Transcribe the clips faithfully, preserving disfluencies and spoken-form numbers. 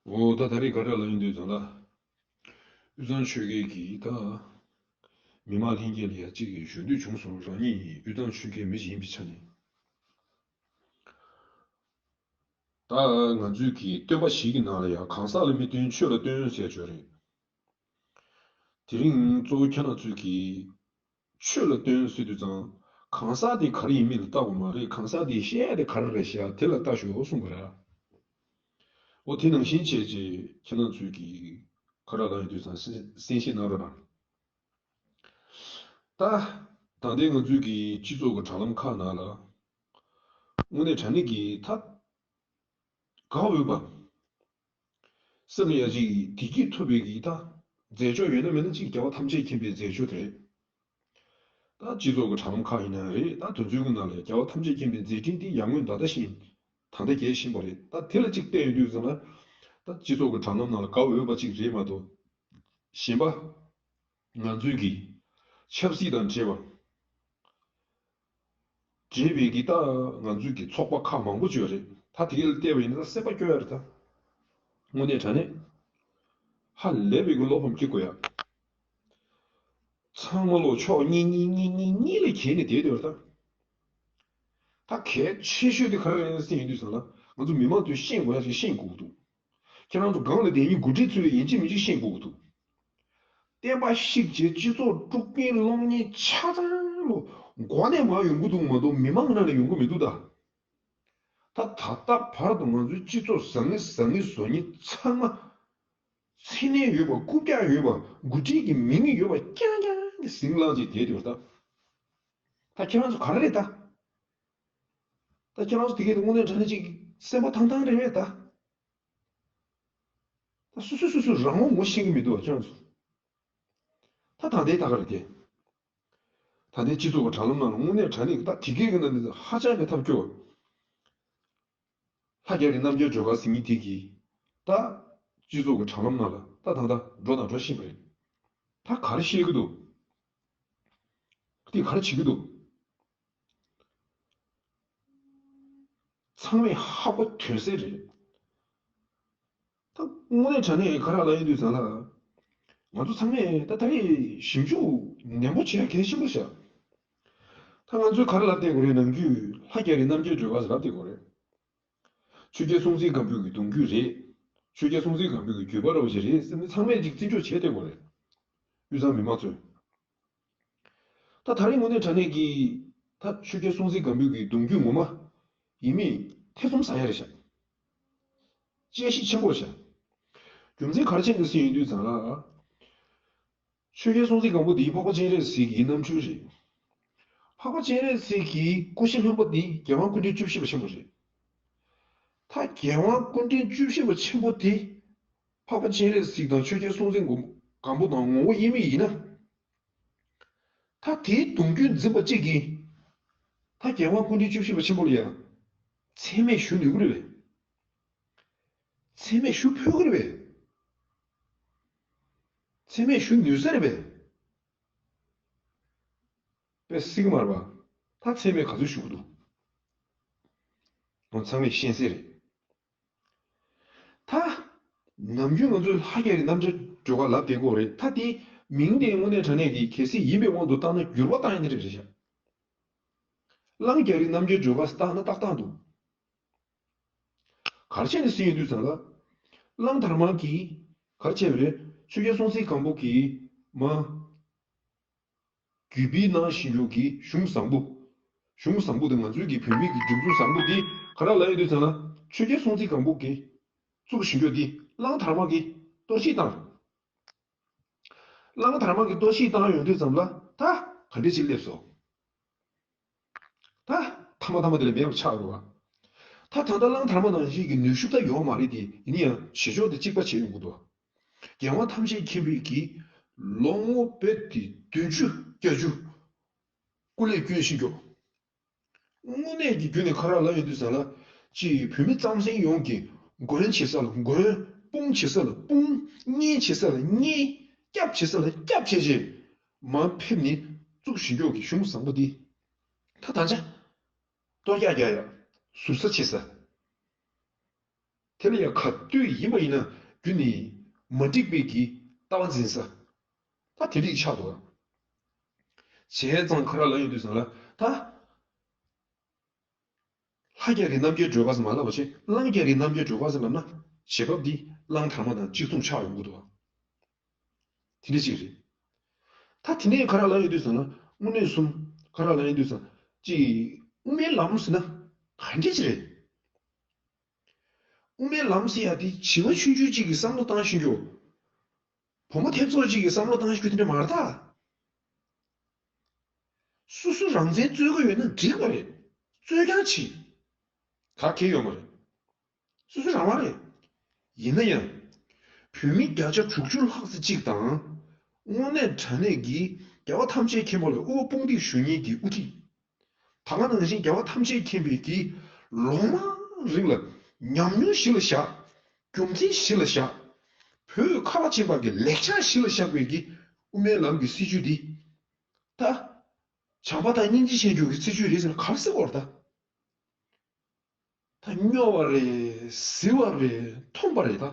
འོ་ད་ད་རེས་ག་རེ་ལབ་ཡིན་དུས་ཙང་ལ། དབུས་གཙང་ཆོལ་ཁའི་གི་ད། མི་མང་ལྷན་རྒྱས་ལ་ཡ་གཅིག་གི་ཞུ་འདོད་བྱུང་སོང་། རང་ཉིད་དབུས་གཙང་ཆོལ་ཁའི་མི་ཞིག་ཡིན་པའི་ཆ་ནས། ད་ང་ཚོའི་གི་སྟོན་པ་ཞིག་གི་ནང་ལ་ཡ་གང་ཟག་ལ་མི་སྟོན་ཆོས་ལ་སྟོན་ཟེར་ཡ་ཅིག་ཡོད་རེད། དེ་རིང་གཙོ་བོ་ཁྱེད་རང་ཚོས་གི་ཆོས་ལ་སྟོན་ཟེར་དུས་ཙང་། གང་ཟག་དེ་ག་རེ་ཡིན་མིན་ལ་བལྟ་དགོས་མ་རེད། གང་ཟག་དེས་བཤད་ཡ་དེ་ག་རེ་རེད་ཤག་དེ་ལ་བལྟ་ཤོག་གསུངས་པ་རེད། འོ་དེ་ནང་བཞིན་བྱས་རྗེས་ཁྱེད་རང་ཚོས་ཀྱིས་ག་རེ་ལབ་ཡོད་དུས་ཙང་གསན་གསན་བཞེས་གནང་རོགས་གནང་། ད་ད་ལྟའི་ང་ཚོའི་གི་སྤྱི་ཚོགས་ཀྱི་དྲ་ལམ་ཁག་ནང་ལ་དངོས་གནས་དྲང་གནས་ཀྱི་ད་དགའ་འོས་པ། སེམས་ལ་ཡ་གཅིག་བདེ་སྐྱིད་ཐོབ་པའི་གི་ད་མཛད་ཕྱོགས་ཡོད་ན་མེད་ན་གཅིག་རྒྱལ་བ་ཐམས་ཅད་མཁྱེན་པའི་མཛད་ཕྱོགས་དེ་རེད། ད་སྤྱི་ཚོགས་ཀྱི་དྲ་ལམ་ཁག་ཡིན་ན་རེད། ད་དེ་ཚོའི་ནང་ལ་རྒྱལ་བ་ཐམས་ཅད་མཁྱེན་པའི་མཛད་འཕྲིན་དེ་ཡར་ངོའི་ཟླ་ཟླ་བཞིན་ད་ལྟ་རྒྱས་བཞིན་པ་རེད། ད་དེ་ལ་གཅིག་བལྟས་ཡོང་དུས་ཙམ་ལ། ད་སྤྱི་ཚོགས་ཀྱི་དྲ་ལམ་ནང་ལ་དགའ་འོས་པ་གཅིག་རེད་མ་གཏོགས། གཞན་པ། ང་ཚོའི་གི་ཆབ་སྲིད་དང་འབྲེལ་བ། འབྲེལ་བའི་གི་ད་ང་ཚོའི་གི་ཚོགས་པ་ཁག་མང་པོ་ཅིག་ཡོད་རེད། ད་དེ་ག་ལ་བལྟས་པ་ཡིན་ན་ད་སེམས་པ་སྐྱོ་ཡ་རེད་ད། དངོས་གནས་དྲང་གནས། ཧ་ལས་པའི་གི་བློ་ཕམ་སྐྱེ་དགོས་ཡ། ཚང་མ་ལོ་ཕྱོགས་གཉིས་གཉིས་གཉིས་གཉིས་གཉིས་ལ་གྱེས་ནས་བསྡད་ཡོད་རེད་ད། ད་གལ་ཆེ་ཤོས་དེ་ག་རེ་རེད་ཟེར་ཡིན་དུས་ཙང་ལ། ང་ཚོ་མི་མང་ཚོས་ཤེས་དགོས་ཡ་ཞིག་ཤེས་དགོས་ཀྱི་འདུག་ཁྱེད་རང་ཚོ་སྒང་ལ་བསྡད་མཁན་འགོ་ཁྲིད་ཚོས་ཡིན་གཅིག་མིན་གཅིག་ཤེས་དགོས་ཀྱི་འདུག་བསྟན་པ་བཤིག་བྱས་སྤྱི་ཚོགས་དཀྲུག་མཁན་སློང་མཁན་ཆ་ཚང་ལོ་མགོ་ནས་མར་ཡོང་གི་འདུག་མ་གཏོགས་མི་མང་ནང་ལ་ཡོང་གི་མི་འདུག་ད། ད་ད་ལྟ་བར་དུ་ང་ཚོའི་སྤྱི་ཚོགས་བཟང་ངན་བཟང་ངན་བཟོ་མཁན་ཚང་མ། མཚན་གནས་ཡོད་པ། རྐུབ་བཀྱག་ཡོད་པ། འགོ་ཁྲིད་ཀྱི་མིང་ཡོད་པ་རྐྱང་རྐྱང་གིས་ཟིང་ལངས་བྱས་བསྡད་ཡོད་ད། ད་ཁྱེད་རང་ཚོ་ག་རེ་རེད་ད། ད་ཁྱེད་རང་ཚོ་དེ་གས་དངོས་གནས་དྲང་གནས་ཅིག་སེམས་པ་ཐང་ཐང་རེད་པས་ད། ད་སོ་སོས་སོ་སོའི་རང་དབང་ངོ་ཤེས་ཀྱི་མི་འདུག་བ་ཁྱེད་རང་ཚོ། ད་ད་ལྟའི་ད་ག་རེ་དེ། ད་ལྟའི་སྤྱི་ཚོགས་ཀྱི་དྲ་ལམ་ནང་ལ་དངོས་གནས་དྲང་གནས་ཀྱི་ད་དེ་གས་ཀྱི་ནང་ནས་ཧ་ཅང་གི་ཐབས་སྐྱོ། ལྷ་རྒྱལ་རི་རྣམ་རྒྱལ་སྒྲོལ་དཀར་ཟེར་མཁན་དེ་གིས་ད་སྤྱི་ཚོགས་ཀྱི་དྲ་ལམ་ནང་ལ་ད་ད་ད་འགྲོ་དང་འགྲོ་བཞིན་པ་རེད། ད་ག་རེ་བཤད་ཀྱི་འདུག་དེ་ག་རེ་བྱེད་ཀྱི་འདུག་ཚང་མས་ཧ་གོ་དོན་གསལ་རེད། ད་དངོས་གནས་དྲང་གནས་ག་རེ་ལབ་ཡིན་དུས་ཙང་ལ། ང་ཚོ་ཚང་མས་ད་ད་རེས་ཞིབ་འཇུག་ནན་པོ་བྱེད་ཡ་གལ་ཆེན་པོ་ཤག་ད་ང་ཚོས་ག་རེ་ལབ་བསྡད་དགོས་རེད། ནམ་རྒྱུན་ལྷ་རྒྱལ་རི་རྣམ་རྒྱལ་སྒྲོལ་དཀར་ཟེར་ལབ་བསྡད་དགོས་རེད། ཆོས་རྒྱལ་སྲོང་བཙན་སྒམ་པོའི་གི་གདུང་རྒྱུད་རེད། ཆོས་རྒྱལ་སྲོང་བཙན་སྒམ་པོའི་གི་རྒྱུད་པ་ར་བ་ཞིག་རེད་ཟེར་ནས་ཚང་མས་ཅིག་བརྩི་འཇོག་བྱས་བསྡད་དགོས་རེད། དབུས་གཙང་མི་མང་ཚོས། ད་ད་རེས་དངོས་གནས་དྲང་གནས་ཀྱི་ད་ཆོས་རྒྱལ་སྲོང་བཙན་སྒམ་པོའི་གི་གདུང་རྒྱུད་ངོ་མ་ཡིན་མིན་ཐེ་ཚོམ་ཟ་ཡ་རེད་ཤག་དཔྱད་གཞི་ཆེན་པོ་རེད་ཤག་རྒྱུ་མཚན་ག་རེ་བྱས་ནས་ཟེར་ཡོང་དུས་ཙང་ལ། ཆོས་རྒྱལ་སྲོང་བཙན་སྒམ་པོ་འདིའི་འཕགས་པ་སྤྱན་རས་གཟིགས་ཀྱི་རྣམ་སྤྲུལ་རེད། འཕགས་པ་སྤྱན་རས་གཟིགས་ཀྱི་སྐུ་ཕྱྭ་ལྷུན་པོ་འདི་རྒྱལ་དབང་སྐུ་ཕྲེང་བཅུ་བཞི་པ་ཆེན་པོ་རེད། ད་རྒྱལ་དབང་སྐུ་ཕྲེང་བཅུ་བཞི་པ་ཆེན་པོ་དེ་འཕགས་པ་སྤྱན་རས་གཟིགས་དང་ཆོས་རྒྱལ་སྲོང་བཙན་སྒམ་པོ་དང་ངོ་བོ་དབྱེར་མེད་ཡིན་ན། ད་དེའི་གདུང་རྒྱུད་འཛིན་པ་གཅིག་གིས་ད་རྒྱལ་དབང་སྐུ་ཕྲེང་བཅུ་བཞི་པ་ཆེན་པོ་ལ་ཡང་མཚན་སྨད་ཞུ་ནུས་ཀྱི་རེད་པས། མཚན་སྨད་ཞུ་ཕོད་ཀྱི་རེད་པས། མཚན་སྨད་ཞུ་ནུས་ས་རེད་པས། པས་སྲིད་ཀྱི་མ་རེད་པ། ད་མཚན་སྨད་ག་ཚོད་ཞུ་གི་འདུག་ང་ཚང་མས་ཤེས་གསལ་རེད། ད་ནམ་རྒྱུན་ང་ཚོས་ལྷ་རྒྱལ་རི་རྣམ་རྒྱལ་སྒྲོལ་དཀར་ལབ་བསྡད་ཀྱི་ཡོད་རེད། ད་དེ་མིང་དེ་དངོས་གནས་དྲང་གནས་ཀྱི་གལ་སྲིད་ཡིན་པའི་དབང་དུ་བཏང་ན་འགྱུར་བ་བཏང་ཡ་ནི་རེད་རེད་ཤག་གླང་རྒྱལ་རི་རྣམ་རྒྱལ་སྒྲོལ་དཀར་བཏང་ན་ཏག་ཏག་འདུག་ག་རེ་བྱས་ནས་ཟེར་ཡོང་དུས་ཙང་ལ། གླང་དར་མ་གིས་ག་རེ་བྱས་པ་རེད། ཆོས་རྒྱལ་སྲོང་བཙན་སྒམ་པོ་གིས་མ། བརྒྱུད་སྤེལ་གནང་བཞིན་ཡོད་ཀྱི་གཞུང་བཟང་པོ། གཞུང་བཟང་པོ་དེ་ང་ཚོའི་གི་བོད་མི་གི་སྒྲིག་འཛུགས་བཟང་པོ་འདི་ག་རེ་ལབ་ཡོང་དུས་ཙང་ལ། ཆོས་རྒྱལ་སྲོང་བཙན་སྒམ་པོ་གིས་བཙུགས་བཞིན་ཡོད་འདི་གླང་དར་མ་གིས་གཏོར་བཤིག་བཏང་། གླང་དར་མ་གིས་གཏོར་བཤིག་བཏང་ཡོང་དུས་ཙམ་ལ་ད་ག་འདྲ་ཅིག་སླེབས་སོང་། ད་ཐ་མ་ཐ་མ་དེ་ལས་མེད་པ་ཆགས་འགྲོ་བ། ད་ད་ལྟ་གླང་དར་མ་ནང་བཞིན་གྱི་ནུས་ཤུགས་ད་ཡོད་མ་རེད་དེ། ཡིན་ན་ཡང་བྱེད་ཕྱོགས་དེ་གཅིག་པ་བྱས་ཡོང་གི་འདུག་རྒྱལ་དབང་ཐམས་ཅད་མཁྱེན་པའི་གི་ལོ་ངོ་བོད་དེ་བདུན་ཅུ་བརྒྱད་ཅུ་སྐུ་ལས་བསྐྱོན་བཞིན་འགྱོ། དངོས་གནས་ཀྱི་བརྒྱུད་ནས་ཁ་རག་ལ་ཡོད་དུས་ཙང་ལ། ཅིག་བོད་མི་རྩམ་ཟན་ཡོངས་ཀྱིས་མགོན་བྱེད་ས་ལ་མགོན། དཔུང་བྱེད་ས་ལ་དཔུང་། གཉེན་བྱེད་ས་ལ་གཉེན། སྐྱབས་བྱེད་ས་ལ་སྐྱབས་བྱས་རྗེས། མར་ཕེབས་ནས་བཙུགས་བཞིན་འགྱོ་གི་གཞུང་བཟང་པོ་འདི། ད་ད་ཆ། གཏོར་རྒྱག་རྒྱག་ཡ། ཟུར་ཟ་བྱེད་ས། དེ་ལ་ཡང་ག་དུས་ཡིན་པ་ཡིན་ན་རྒྱུ་ནི་མ་འགྲིག་པའི་གི་ལྟ་བ་འཛིན་ས། ད་དེ་འདྲ་ཆགས་འདུག་བྱས་ཙང་ག་རེ་ལབ་ཡོང་དུས་ཙང་ལ་ད། ལྷ་རྒྱལ་རིགས་རྣམ་རྒྱལ་སྒྲོལ་དཀར་ཟེར་མ་ལབ་པ་བྱས། གླང་རྒྱལ་རིགས་རྣམ་རྒྱལ་སྒྲོལ་དཀར་ཟེར་ལབ་ན་བྱེད་བབ་འདི་གླང་དར་མ་དང་གཅིག་མཚུངས་ཆགས་ཡོང་གི་འདུག་དེ་འདྲ་ཅིག་རེད། ད་དེ་ནས་ག་རེ་ལབ་ཡོང་དུས་ཙང་ལ་དངོས་གནས་གསུམ་ག་རེ་ལབ་ཡོང་དུས་ཙང་ཅིག་དབུ་མའི་ལམ་ཟེར་ན་ག་འདྲ་ཅིག་རེད། དབུ་མའི་ལམ་ཟེར་ཡ་དེ་བྱིས་པ་ཆུང་ཆུང་གཅིག་གིས་བསམ་བློ་བཏང་ཤེས་རྒྱུ། བུ་མོ་ཐེབས་ཚོགས་གཅིག་གིས་བསམ་བློ་བཏང་ཤེས་རྒྱུ་དེ་འདྲ་མ་རེད་ད། སོ་སོ་རང་བཙན་རྩོད་ཀྱི་ཡོད་ན་འགྲིག་པ་རེད། རྩོད་རྐྱང་བྱེད། ག་གེ་ཡོད་མ་རེད། སོ་སོ་རང་དབང་རེད། ཡིན་ན་ཡང་། བོད་མི་བརྒྱ་ཆ་དྲུག་ཅུ་ལྷག་ཙམ་གཅིག་དང་། དངོས་གནས་དྲང་གནས་ཀྱི་རྒྱལ་བ་ཐམས་ཅད་མཁྱེན་པ་ལ་དབུ་དཔུང་འདེགས་ཞུ་མཁན་གྱི་དབུ་ཁྲིད། ད་ག་ནང་བཞིན་རྒྱལ་བ་ཐམས་ཅད་མཁྱེན་པའི་གི་ལོ་མང་རིང་ལ་ཉམས་མྱོང་གཞི་ལ་བཞག་རྒྱུ་མཚན་གཞི་ལ་བཞག་བོད་ཁ་བ་ཅན་པ་གི་ལེགས་ཆ་གཞི་ལ་བཞག་པའི་གི་དབུ་མའི་ལམ་གྱི་སྲིད་བྱུས་འདི། ད། བྱམས་པ་དང་སྙིང་རྗེ་ཆེན་པོ་གི་སྲིད་བྱུས་རེད་ཟེར་ན་ག་རེ་ཟེར་དགོས་རེད་ད། ད་སྨྱོ་བ་རེད། ཟིལ་བ་རེད། མཐོང་བ་རེད་ད།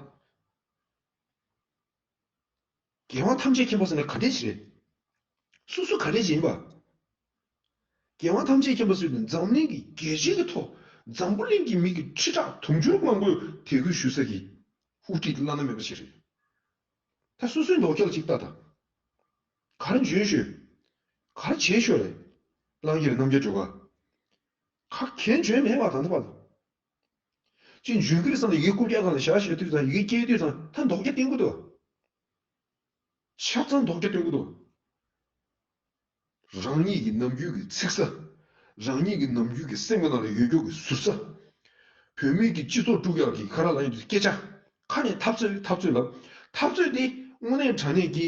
རྒྱལ་བ་ཐམས་ཅད་མཁྱེན་པ་ཟེར་ན་ག་འདྲས་ཞིག་རེད། སོ་སོ་ག་འདྲས་ཞིག་ཡིན་པ། རྒྱལ་བ་ཐམས་ཅད་མཁྱེན་པ་ཟེར་དུས་འཛམ་གླིང་གི་རྒྱལ་སྤྱིའི་གི་ཐོག་འཛམ་བུ་གླིང་གི་མི་གི་ཁྲི་ཕྲག་དུང་ཕྱུར་མང་པོས་དད་གུས་ཞུ་ས་གི་དབུ་ཁྲིད་བླ་ན་མེད་པ་ཞིག་རེད། ད་སོ་སོའི་ལོག་སྐྱལ་ཅིག་ལྟ་དང་། ག་རེ་འཇོན་ཤོས། ག་རེ་བྱེད་ཤོས་རེད། གླང་རྒྱལ་རྣམ་རྒྱལ་སྒྲོལ་དཀར། ག་གེ་འཇོན་མེད་པ་དང་ཐུབ་པ་དང་། ཅིག་འཇོན་གྱི་རེད་བསམ་ནས་ཡི་གེ་རྐུབ་བཀྱག་སྒང་ལ་བཞག་བཞག་དུས་ཙང་ཡི་གེ་སྐྱེལ་དུས་ཙང་ད་མདོག་རྒྱ་བསྟན་གྱི་འདུག་ཆ་ཚང་མདོག་རྒྱ་སྟོན་གྱི་འདུག་རང་ཉིད་ཀྱི་ནམ་རྒྱུན་གྱི་ཚིག་གསར། རང་ཉིད་ཀྱི་ནམ་རྒྱུན་གྱི་སེམས་ཀྱི་ནང་ལ་ཡོད་རྒྱུ་གི་ཟུར་གསར། བོད་མི་གི་སྤྱི་ཚོགས་དཀྲུག་ཡག་གི་ག་རེ་ལབ་ཡོང་དུས་སྐད་ཆ། ཁ་ནས་འཐབ་རྩོད་འཐབ་རྩོད་ལབ། འཐབ་རྩོད་དེ་དངོས་གནས་དྲང་གནས་ཀྱི་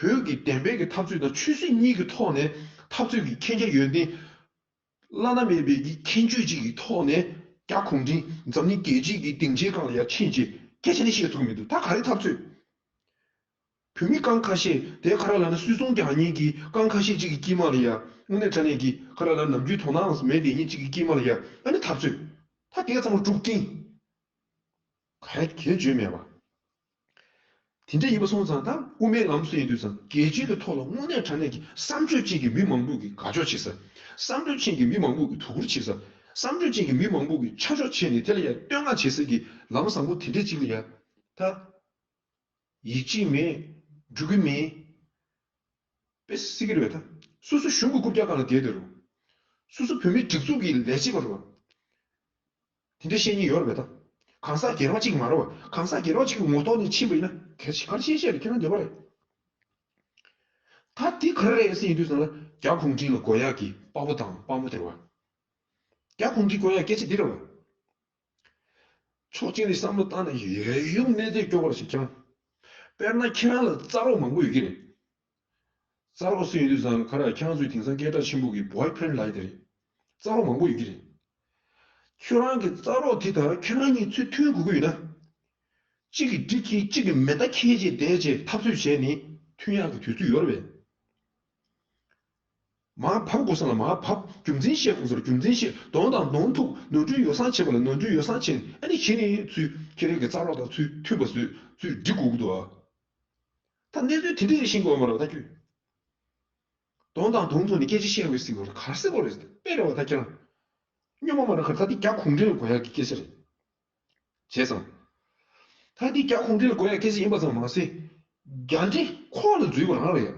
བོད་ཀྱི་བདེན་པའི་གི་འཐབ་རྩོད་དང་ཆོས་སྲིད་གཉིས་ཀྱི་ཐོག་ནས་འཐབ་རྩོད་ཀྱི་མཁྱེན་རྒྱ་ཡོད་མཁན། བླ་ན་མེད་པའི་གི་མཁྱེན་དཔྱོད་ཅིག་གི་ཐོག་ནས་རྒྱ་གུང་ཁྲན་འཛམ་གླིང་རྒྱལ་སྤྱིའི་གི་སྡིངས་ཆའི་སྒང་ལ་ཡར་ཕྱིན་རྗེས་སྐད་ཆ་ནི་བཤད་ཐུབ་ཀྱི་མི་འདུག་ད་ག་རེ་འཐབ་རྩོད། བོད་མི་རྐང་ཁ་ཤས་དེ་ག་རེ་ལབ་ན་སུད་ཚོང་རྒྱག་མཁན་གྱི་རྐང་ཁ་ཤས་ཅིག་གི་དཀྱིལ་མ་ལ་ཡ་དངོས་གནས་དྲང་གནས་ཀྱི་ག་རེ་ལབ་ན་ནམ་རྒྱུན་དོ་སྣང་མེད་བསྡད་མཁན་ཅིག་གི་དཀྱིལ་མ་ལ་ཡ་ཨ་ནི་འཐབ་རྩོད། ད་དེ་ཚང་མ་འབྲུག་རྐྱེན། ག་གེ་འཇོན་མེད་པ། དེ་འདྲ་ཡིན་པ་སོང་ཙང་ད་དབུ་མའི་ལམ་སུ་ཡིན་དུས་ཙང་རྒྱལ་སྤྱིའི་གི་ཐོག་ལ་དངོས་གནས་དྲང་གནས་ཀྱི་བསམ་སྤྱོད་ཅན་གྱི་མི་མང་པོ་གི་དགའ་ཕྱོགས་བྱེད་ས། བསམ་སྤྱོད་ཅན་གྱི་མི་མང་པོ་གི་དོ་ཁུར་བྱེད་ས། བསམ་སྤྱོད་ཅན་གྱི་མི་མང་པོ་གི་ཆ་འཇོག་བྱས་ནས་དེ་ལ་ཡ་བསྟོད་བསྔགས་བྱེད་ས་གི་ལམ་བཟང་པོ་དེ་འདྲ་ཅིག་ལ་ཡ། ད། ཡིད་ཆེས་མེད། འགྲོ་གི་མེད། དཔེ་སྲིད་ཀྱི་རེད་ད། སོ་སོ་གཞུང་གི་རྐུབ་བཀྱག་སྒང་ལ་བསྡད་དེ་རུ། སོ་སོ་བོད་མིའི་སྒྲིག་འཛུགས་ཀྱི་ལས་བྱེད་པ་རུ། དེ་འདྲ་བཤད་མཁན་ཡོད་རེད་པས་ད། གང་ཟག་སྒེར་བ་གཅིག་མ་རེད་པ། གང་ཟག་སྒེར་བ་གཅིག་གི་ངོ་ཐོག་ནས་ཕྱིན་པ་ཡིན་ན་གལ་ཆེ་ག་རེ་བཤད་བཤད་རེད། ཁྱེད་རང་འདོད་པ་རེད། ད་འདི་ག་རེ་རེད་ཟེར་ཡིན་དུས་ཙང་ལ་རྒྱ་གུང་ཁྲན་ལ་དགོས་ཡག་གི་དཔའ་བོ་དང་དཔའ་མོ་དེ་རེད་པ། རྒྱ་གུང་ཁྲན་དགོས་ཡག་སྐད་ཆ་འདི་རེད་པ། ཕྱོགས་གཅིག་ནས་བསམ་བློ་བཏང་ན་ཡོད་ཡུམ་གནས་ཚད་སྐྱོ་བོ་ཞིག་ཀྱང་། དཔེར་ན་ཁྱེད་རང་ལ་རྩ་རོགས་མང་པོ་ཡོད་ཀྱི་རེད། རྩ་རོགས་ཟེར་ཡོང་དུས་ཙང་ག་རེ་ཁྱེད་རང་ཚོའི་དེང་སང་སྐད་གྲགས་ཆེན་པོ་གི་boyfriend་ལབ་ཡ་དེ་རེད། རྩ་རོགས་མང་པོ་ཡོད་ཀྱི་རེད། ཁྱོད་རང་གི་རྩ་རོགས་དེ་དང་ཁྱེད་རང་གཉིས་ཚུར་མཐུན་དགོས་ཀྱི་ཡོད་ན། གཅིག་གིས་འགྲིག་གི་གཅིག་གིས་མེ་མདའ་འཁྱེར་བྱས་བསྡད་བྱས་འཐབ་རྩོད་བྱས་ནས་མཐུན་ཡག་གི་དུས་ཚོད་ཡོད་རེད་པས། མར་བབས་དགོས་ས་ལ་མར་བབས། རྒྱུ་མཚན་བཤད་དགོས་ས་ལ་རྒྱུ་མཚན་བཤད། གདོང་དང་གདོང་ཐུག། ནོར་འཁྲུལ་ཡོ་བསྲང་བྱེད་པ་ལ་ནོར་འཁྲུལ་ཡོ་བསྲང་བྱས་ནས་ཨ་ནི་གཞི་ནས་ཚུར་ཁྱེད་རང་གི་རྩ་རོགས་དང་ཚུར་མཐུན་པ་བཟོས་ཚུར་འགྲིག་དགོས་ཀྱི་འདུག་ཨ། ད་གནས་ཚུལ་དེ་འདྲ་ཞིག་ཤེས་དགོས་མ་རེད་པ་ད་ཁྱོད། གདོང་དང་གདོང་ཐུག་ནས་སྐད་ཆ་བཤད་དགོས་ཟེར་དགོས་རེད། ག་རེ་ཟེར་དགོས་རེད། དཔེ་རེད་པ་ད་ཁྱེད་རང་། སྨྱོན་པ་མ་རེད། ག་རེ་ད་འདི་རྒྱ་གུང་ཁྲན་ལ་དགོས་ཡག་གི་སྐད་ཆ་རེད། བྱས་ཙང་། ད་འདི་རྒྱ་གུང་ཁྲན་ལ་དགོས་ཡག་སྐད་ཆ་ཡིན་པ་ཙམ་མ་ཟད། རྒྱ་འདྲེ་ཁོག་ལ་འཛུལ་བ་རང་རེད་ཡ།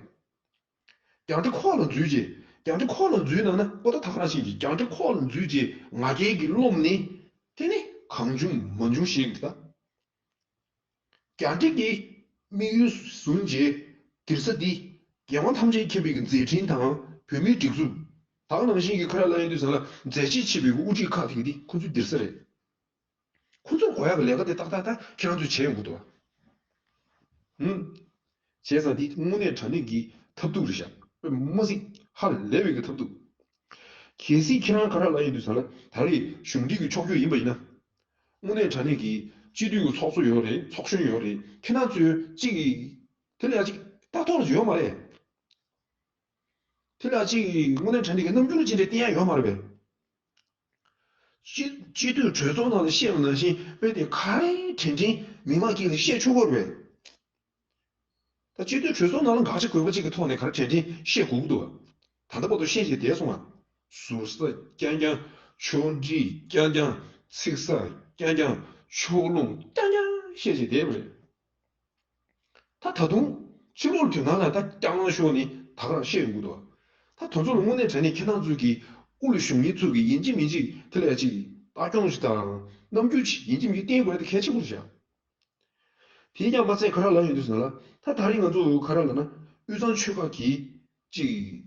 རྒྱ་འདྲེ་ཁོག་ལ་འཛུལ་རྗེས་རྒྱ་འདྲེ་ཁོག་ལ་འཛུལ་ན་ན་པོ་ཏ་ཐ་ཁ་རང་བཞིན་གྱི་རྒྱ་འདྲེ་ཁོག་ལ་འཛུལ་རྗེས་ང་རྒྱལ་གྱིས་རློམ་ནས་དེ་ནི་གང་བྱུང་མང་བྱུང་ཞིག་འདི་ལྟ། རྒྱ་འདྲེ་གི་དམིགས་ཡུལ་བཟུང་རྗེས་དིར་ས་འདི་རྒྱལ་དབང་ཐམས་ཅད་མཁྱེན་པའི་གི་མཛད་འཕྲིན་དང་བོད་མིའི་སྒྲིག་འཛུགས། ད་ག་ནང་བཞིན་གྱི་ཁ་ར་ལ་ཡིན་དུས་ཙང་ལ་མཛད་རྗེས་ཆེ་བའི་གི་དབུ་ཁྲིད་ཁག་དེ་གི་འདི་ཁོ་ཚོའི་དིར་ས་རེད། ཁོ་ཚོར་དགོས་ཡག་གི་ལས་ཀ་དེ་ཏག་ཏག་ཏག་ཁྱེད་རང་ཚོས་བྱས་ཡོང་གི་འདུག་བ། ཧུམ། བྱས་ཙང་འདི་དངོས་གནས་དྲང་གནས་ཀྱི་ཐབས་སྡུག་རེད་ཤག་དཔེ་མ་སྲིད་ཧ་ལས་པའི་གི་ཐབས་སྡུག་གལ་སྲིད་ཁྱེད་རང་ག་ར་ལ་ཡིན་དུས་ཙང་ལ་ད་རེས་གཞུང་འབྲེལ་གྱི་ཕྱོགས་བསྐྱོད་ཡིན་པ་ཡིན་ན། དངོས་གནས་དྲང་གནས་ཀྱི་སྤྱི་འཐུས་ཀྱི་ཚོགས་གཙོ་ཡོད་རེད། ཚོགས་གཞོན་ཡོད་རེད། ཁྱེད་རང་ཚོས་གཅིག་གི་དེ་ལ་ཡ་གཅིག་ལྟ་རྟོག་ཡོད་མ་རེད། དེ་ལ་གཅིག་དངོས་གནས་དྲང་གནས་ཀྱི་རྣམ་འགྱུར་ཅི་འདྲ་བསྟན་ཡ་ཡོད་མ་རེད་པས། སྤྱི་སྤྱི་འཐུས་གྲོས་ཚོགས་ནང་ལ་བཤད་པ་ནང་བཞིན་དཔེ་དེ་ག་རེ་དྲན་དྲན་མི་མང་དཀྱིལ་ལ་བཤད་ཆོག་གི་རེད་པས། ད་སྤྱི་འཐུས་གྲོས་ཚོགས་ནང་ལ་འགག་ཆ་དགོས་པ་གཅིག་གི་ཐོག་ནས་ག་རེ་དྲན་དྲན་བཤད་དགོས་ཀྱི་འདུག་ད་ལྟ་བར་དུ་བཤད་བྱས་བསྡད་སོང་ང་། ཟུར་ཟ་རྐྱང་རྐྱང་། ཕྱོགས་སྒྲིག་རྐྱང་རྐྱང་། ཚིག་ཟ་རྐྱང་རྐྱང་། ཕྱོགས་ལྷུང་རྐྱང་རྐྱང་བཤད་བྱས་བསྡད་པ་རེད། ད་ད་དུང་ཕྱི་ལོགས་དོན་དག་ལ་ད་རྐྱང་ལངས་ཤོར་ནས་ད་ག་རང་བཤད་ཡོང་གི་འདུག་ད་དེ་ཚོ་ལ་དངོས་གནས་དྲང་གནས་ཁྱེད་རང་ཚོ་གི་དབུ་ལ་བཞུགས་མཁན་ཚོ་གི་ཡིན་གཅིག་མིན་གཅིག་དེ་ལ་ཡ་གཅིག་ལྟ་སྐྱོང་ཞིག་དང་རྣམ་འགྱུར་ཞིག་ཡིན་གཅིག་མིན་གཅིག་བསྟན་དགོས་ཡ་དེ་གལ་ཆེན་པོ་རེད་ཤག་དེས་ཀྱང་མ་ཚད་ག་རེ་ལབ་ཡོང་དུས་ཟེར་ན་ལ། ད་ད་རིང་ང་ཚོ་ག་རེ་ལབ་ན་དབུས་གཙང་ཆོལ་ཁ་གི་གཅིག་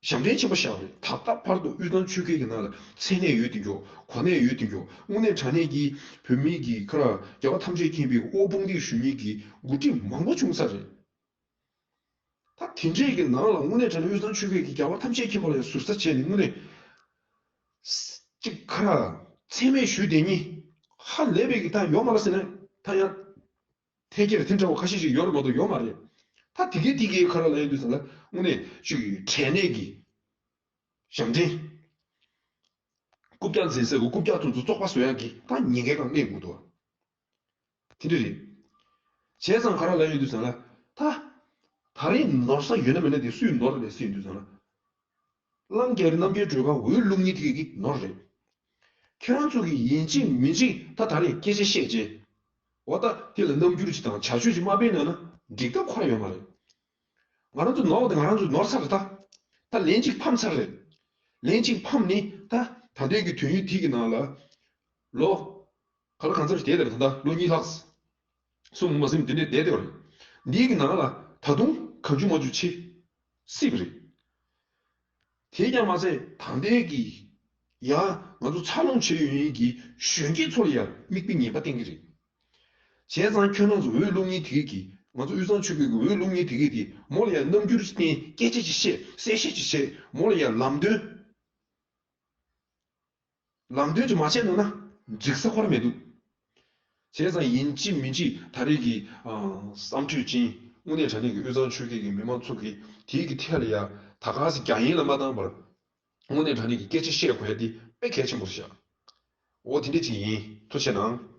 ཞབས་འདྲེན་ཆེན་པོ་བཞག་པ་རེད། ད་ལྟ་བར་དུ་དབུས་གཙང་ཆོལ་ཁའི་གི་ནང་ལ་མཚན་གནས་ཡོད་དེ་མགྱོགས། གོ་གནས་ཡོད་དེ་མགྱོགས། དངོས་གནས་དྲང་གནས་ཀྱི་བོད་མིའི་གི་ག་རེ་རྒྱལ་བ་ཐམས་ཅད་མཁྱེན་པའི་དབུ་དཔུང་སྡེ་ཞུ་མཁན་གྱི་འགོ་ཁྲིད་མང་པོ་བྱུང་ཚར་རེད། ད་དེ་འདྲའི་གི་ནང་ལ་དངོས་གནས་དྲང་གནས་དབུས་གཙང་ཆོལ་ཁའི་གི་རྒྱལ་བ་ཐམས་ཅད་མཁྱེན་པ་ལ་ཡང་ཟུར་ཟ་བྱས་ནས་དངོས་གནས་ཅིག་ག་རེ་མཚན་སྨད་ཞུས་བསྡད་མཁན་ཧ་ལས་པའི་གི་ད་ཡོད་མ་རེད་ཟེར་ན་ད་ཡང་ཐད་ཀར་དེ་འདྲ་བ་ཁ་ཤས་ཤིག་ཡོད་རེད་མ་གཏོགས་ཡོད་མ་རེད། ད་དེ་གའི་དེ་གའི་ག་རེ་ལབ་ཡོང་དུས་ཙམ་ལ་དངོས་གནས་ཅིག་གི་དྲན་གནས་ཀྱི་ཞབས་འདྲེན། རྐུབ་བཀྱག་འཛིན་སའི་གི་རྐུབ་བཀྱག་དེ་ཚོ་བཙོག་པ་བཟོ་ཡག་གི་ད་ཉེན་ཁའི་སྒང་གནས་ཡོང་གི་འདུག་དེ་འདྲ་རེད། བྱས་ཙང་ག་རེ་ལབ་ཡོང་དུས་ཙམ་ལ་ད་ད་རེས་ནོར་ས་ཡོད་ན་མེད་ན་དེ་སུས་ནོར་རེད་ཟེར་ཡོང་དུས་ཙམ་ལ། གླང་རྒྱལ་རི་རྣམ་རྒྱལ་སྒྲོལ་དཀར་འོས་བླུག་མཁན་དེ་གི་ནོར་རེད། ཁྱེད་རང་ཚོ་གི་ཡིན་གཅིག་མིན་གཅིག་ད་ད་རེས་སྐད་ཆ་བཤད་རྗེས། འོ་ད་དེ་ལ་རྣམ་འགྱུར་ཅིག་དང་བྱ་སྤྱོད་ཅིག་མ་སྤེལ་ན་ན་འགྲིག་ཐབས་ཁོ་ར་ཡོད་མ་རེད། ང་རང་ཚོ་ནོར་བ་དེ་ང་རང་ཚོ་ནོར་ཚར་རེད་ད། ད་ལན་གཅིག་ཕམ་ཚར་རེད། ལན་གཅིག་ཕམ་ནི་ད་ད་ལྟའི་གི་དུས་ཡུན་དེ་གི་ནང་ལ་ལོ་ག་ལ་གང་འཚམ་ཞིག་བསྡད་དེ་རེད། ད་ལྟ་ལོ་གཉིས་ལྷག་གསུམ་མ་ཟིན་དེ་འདྲས་བསྡད་དེ་བ་རེད། འདིའི་གི་ནང་ལ་ད་དུང་གང་བྱུང་མ་བྱུང་བྱེད་སྲིད་པ་རེད། དེས་ཀྱང་མ་ཚད་ད་ལྟའི་གི་ཡ་ང་ཚོ་འཚར་ལོངས་བྱེད་ཡོང་མཁན་གྱི་གཞོན་སྐྱེས་ཚོ་ལ་ཡང་མིག་དཔེ་ངན་པ་བསྟན་གྱི་རེད། བྱས་ཙང་ཁྱོད་རང་ཚོ་འོས་བླུག་མཁན་དེ་གས་ཀྱིས་ང་ཚོ་དབུས་གཙང་ཆོལ་ཁའི་གི་འོས་བླུག་མཁན་དེ་གས་དེ་མོ་ལ་ཡང་རྣམ་འགྱུར་ཅིག་བསྟན། སྐད་ཆ་ཅིག་བཤད། གསལ་བཤད་ཅིག་བྱས། མོ་ལ་ཡང་ལམ་སྟོན། ལམ་སྟོན་ཅིག་མ་བྱས་ན་ན་འགྲིག་ས་ཁོ་ར་མི་འདུག་བྱས་ཙང་ཡིན་གཅིག་མིན་གཅིག་ད་རེས་ཀྱི་ཨ་བསམ་གྲོས་ཅན་དངོས་གནས་དྲང་གནས་ཀྱི་དབུས་གཙང་ཆོལ་ཁའི་གི་མི་མང་ཚོ་གིས་དེའི་གི་ཐད་ལ་ཡ་ད་ག་སེ་རྒྱ་ཡན་ལ་མ་བཏང་བར་དངོས་གནས་དྲང་གནས་ཀྱི་སྐད་ཆ་བཤད་དགོས་ཡ་དེ་དཔེ་གལ་ཆེན་པོ་རེད་ཤག་འོ་དེ་འདྲ་ཅིག་ཡིན། ཐུགས་རྗེ་གནང་།